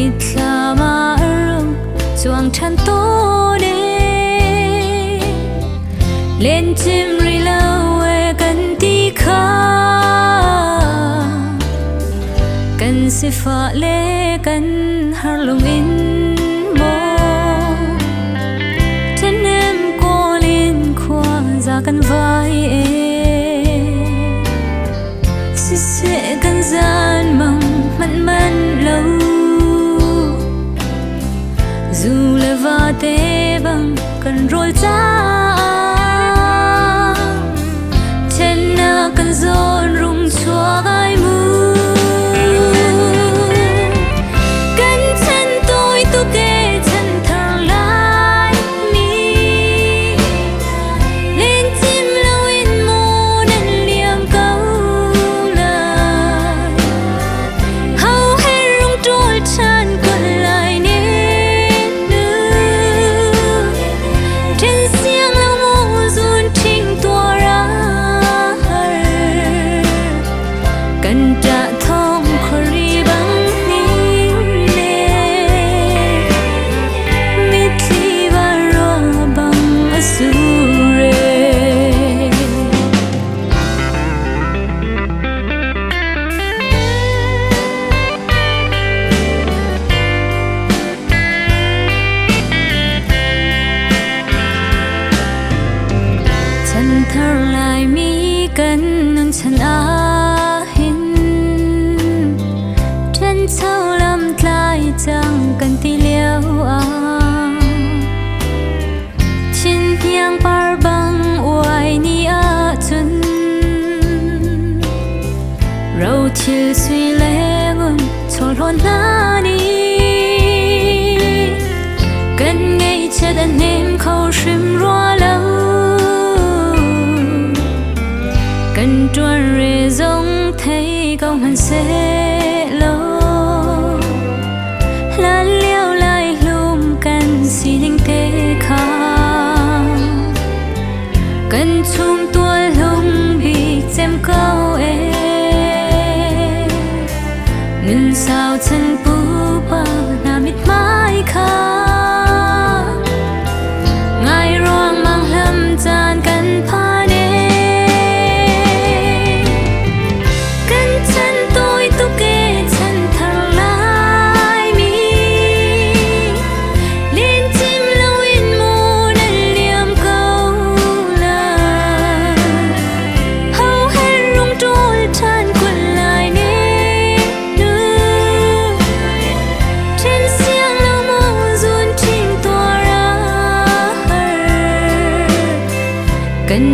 Mitthlam ah a rung cuang ṭhan tawn e. Len cim rih lo e kan ti kha. Kan sifah le kan har lung in maw. Ṭhahnem kawl in khua za kan vai e. Siseh kan zan mang hmanh man lo. Zu le va te bang kan rawl caah Ṭhennak kan zawn rung chuak ai mu. Kan chan tawi tuk e chan thar lai mi. Len cim loin maw nan liam ko lai. Ho he rung ṭawl ṭhan kun lai ne nu. Ṭhen siang lo maw zun ṭhing tuar a har. Kan ṭah thawng khuari bang hning ne. Mitthli va bang a sur e. Chanthar Laimi kan nun chan ahhin ṭhancho lam tlai cang kan ti lio ah Thinhniang par bang uai ni ahcun rothil sui le ngun chawhlawn hna nih kan ngaihchiat a hnem kho hrim rua lo. Kan ṭuan re zong thei ko hmanhsehlaw hlan lio lai hlum kan sining te kha kan chung tual hlung bik cem ko e. Nun sau chan pupa hna mithmai kha ngai ruang mang hlam caan kan phan e. Kan chan tawi tuk e chan thar lai mi. Len cim loin maw nan liam ko lai. Ho he rung ṭawl ṭhan kun lai ne nu. Ṭhen siang lo maw zun ṭhing tuar a har. Kan